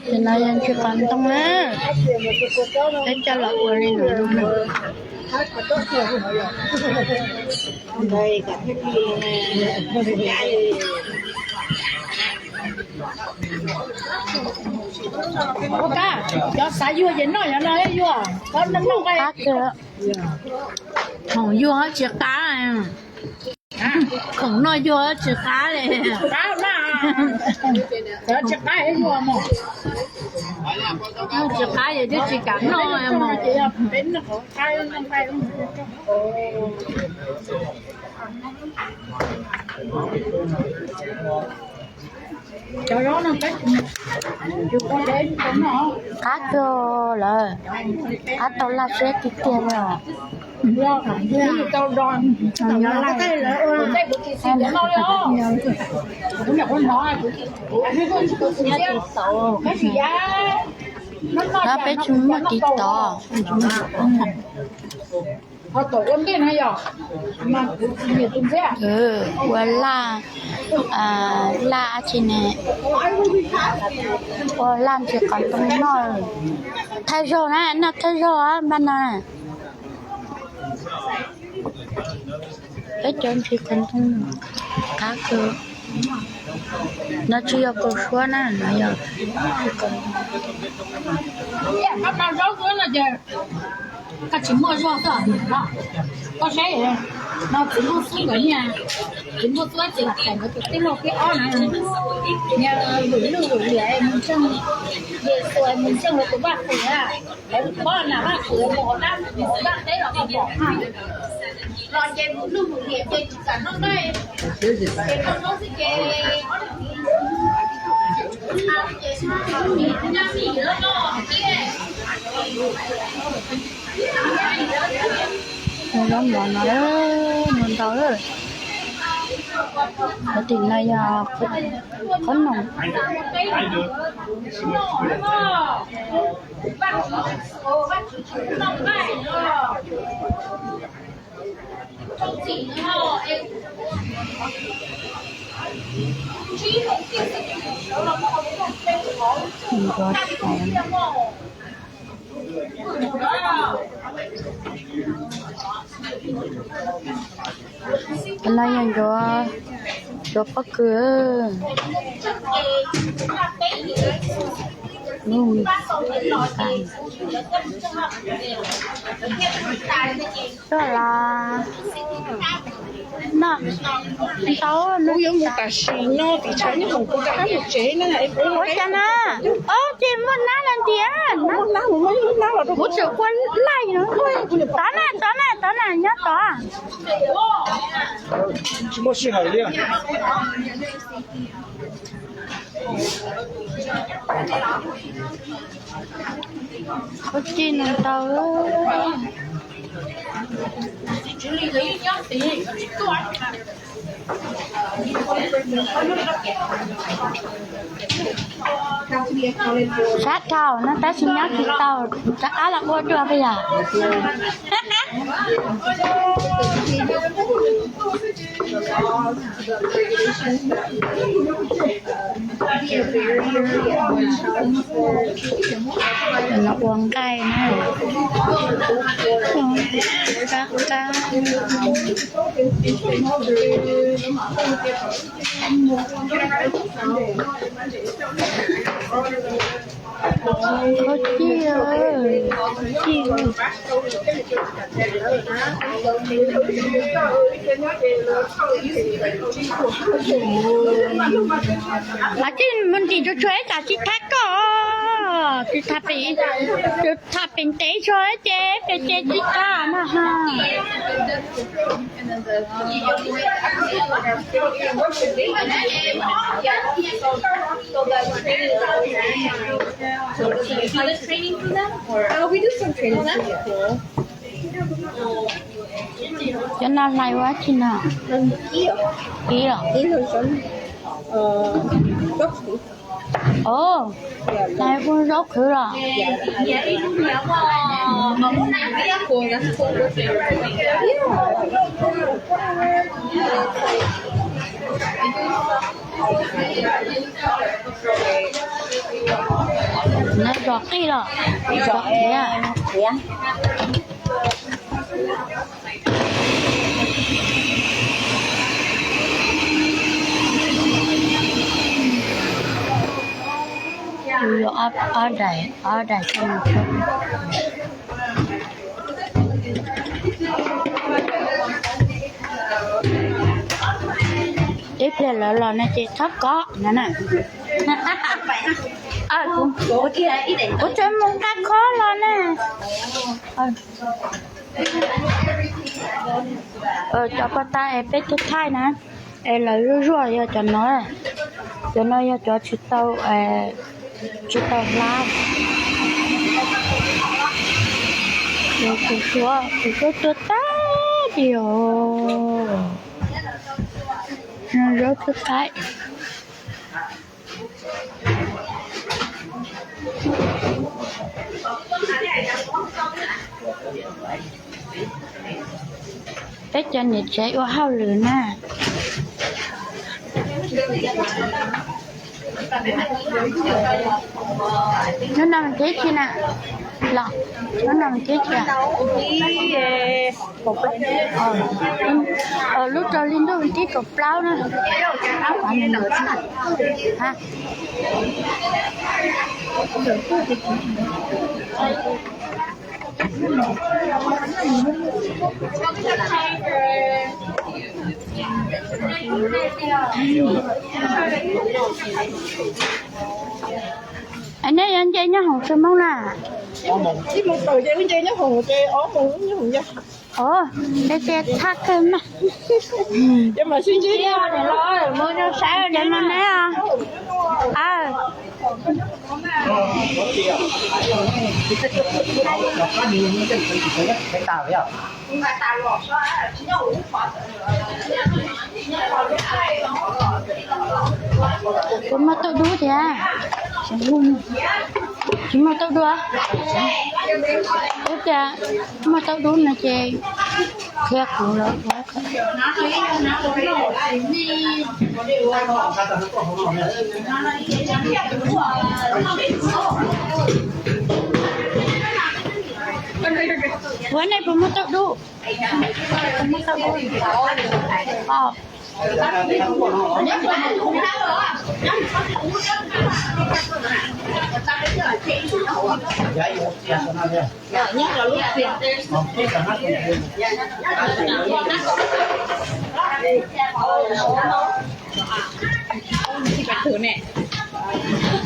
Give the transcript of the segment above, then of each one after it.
Ces no yog ntsis qos ntoo na, peb coj los ua li no. Cov xav yuag ces noj cov no yuag, qab kawg. Khoom yuag tsis qab, khoom noj yuag tsis qab li. Tsis qab es twb tsis kam noj mog. Qab kawg lawm, qab tau laj siab tiag tiag li os. Tab peb tsis muaj tiv tov. Ua laj, laj tsi ne, ua laj ntsis qos ntoo noj. Thawj zaug na, noj thawj zaug npaj no. Peb cov ntsis qos ntoo qab kawg. No tsis yog kaus suab na, no yog. Koj tsis muaj zog txoj hmoov los, koj saib no, txiv nplooj xwb nkawd niag, txiv nplooj xwb txiv lam tais nkawd tus tij laug thib ob na, niag vwm lwj vwm liam mus ntseeg Yexus mus ntseeg lawv tus vaj qwm na, lawv pob nas vaj qwm mus ua dab mus ua dab teb los koj pom na. Los ces vwm lwj vwm liam ces tsis kam noj dab, ces noj dab xwb ces Ua zaub mov no, mov ntau. Qhov tim no yog qhob noom. Tus no yog ntsuav, ntsuav pob kws. Tuaj los noj ntau. Kuv yuav mus tam sim no tim tshav nyob hauv kuv rov qab mus tsev na. Ua cas na? Ob, ces muaj nab los ntiav. Kuv tseem ua laij no. Tod na, tod na, tod na, nyob tod. Tsis muaj sij hawm li. Ua ci no ntau. Sab dhau no tab sis nyob tsis tau, rov qab los ua dua peb yog. No ua nqaij na, qab qab. Koj ciaj, koj ciaj. Av tij mus ntim tsuag tsuag ib tsam tsis thab koj, tsis thab pem, tsis thab pem ntev tsuag ces pem ces tsis thab na ha. So do you do the training for them, or? Uh, we do some training for them. Cov no hlais ua dab tsi no? Kib los? Ib los zaub, zaub qhwv. Ov, hlais ua zaub qhwv los? Qij los, qhiav. Yuav ob daim, ob daim. Ib pliag lawv los no ces txhob kov no na. Kuv tseem mus nqa khob los na. Cov paj tag es peb tuaj thaij na, es lawv zuaj zuaj yog cov no, cov no yog cov tsis tau, tsis tau hlab. Kuv suav, kuv suav tuaj tag li os. Zaub tuaj thaij. Peb cov niam tsev ua hauj lwm na. Hnub no vas thib tsi na? Los, hnub no vas thib tsi? Lub rau hli ntuj vas thib kaum plaub na. Es nej yuav nce nyob hoom tsis Hmoob na? Ov, ces txhaj kawg mas. Ces no neb. Kuv muaj tauj dub thiab. Tsis muaj tauj dub. Ub, tias muaj tauj dub no ces qhia kuv lawm. Ua nej puas muaj tauj dub?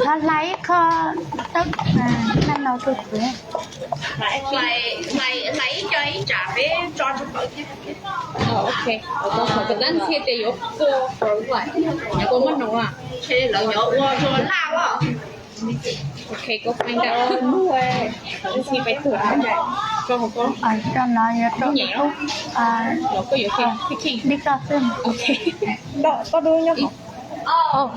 Hlais ib qho, hlais no rau kuv. Hlais ib co ib tsam peb tso rau hauv. Tab ntxhiab tias yuav kua, kua muab no, ntshe lawv yuav ua zoo laj os. Ok, go find out. Tab ntxhiab peb tuag, tso hauv ko. Coj no yuav rau nyem los koj yuav kheej. Li ko xwb. Ok. Koj dub nyob hauv.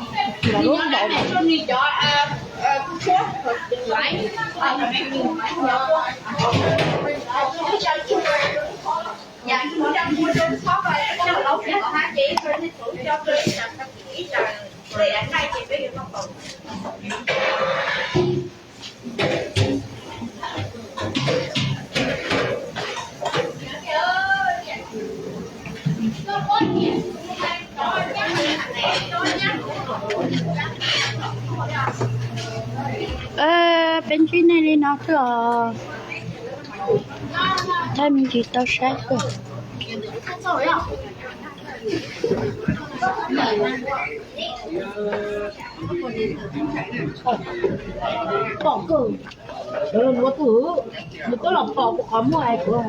Peb ntsib nej li no xwb os. Thaij me ntsis tau saib xwb. Pom kawg, sawv los ua twg, nws twb los pom kuv qhov muag hais kuv,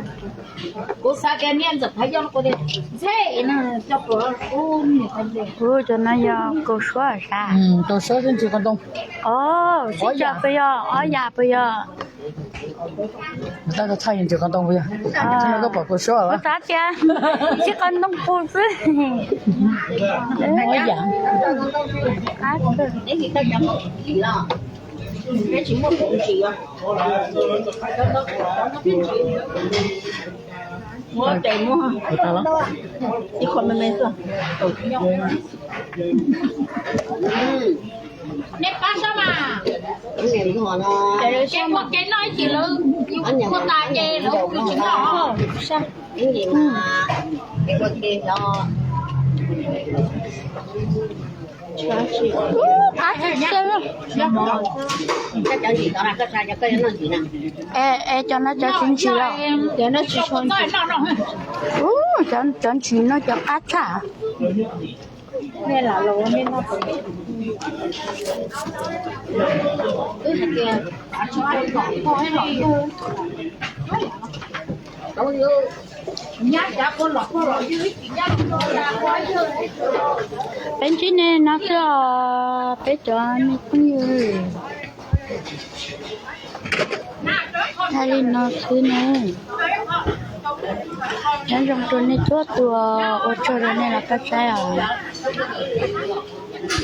kuv xav tias niag ntxawm Phaiv Yoj no kuv tias ntxhe no coj pom kuv niam Phaiv Yoj. Cov no yog kaus suab sav? Kaus suab xwb ntsis qos ntoo. Sib co puas yog, ob yam puas yog? Tab txhaj ntsis qos ntoo puas yog? Koj pom kaus suab? Kuv xav tias ntsis qos ntoo puas xwb. Ob yam. Muab tes muab ib qho me me xwb. Nej pab sab mas. Es cov no cov tsis ntsim los? Cov ntsim no cov qab tshaj. Peb ntsib nej no xwb os peb cov me phooj ywg. Tag li no xwb ne. Nyob zoo rau nej txhua tus, ua tsaug rau nej los pab saib os.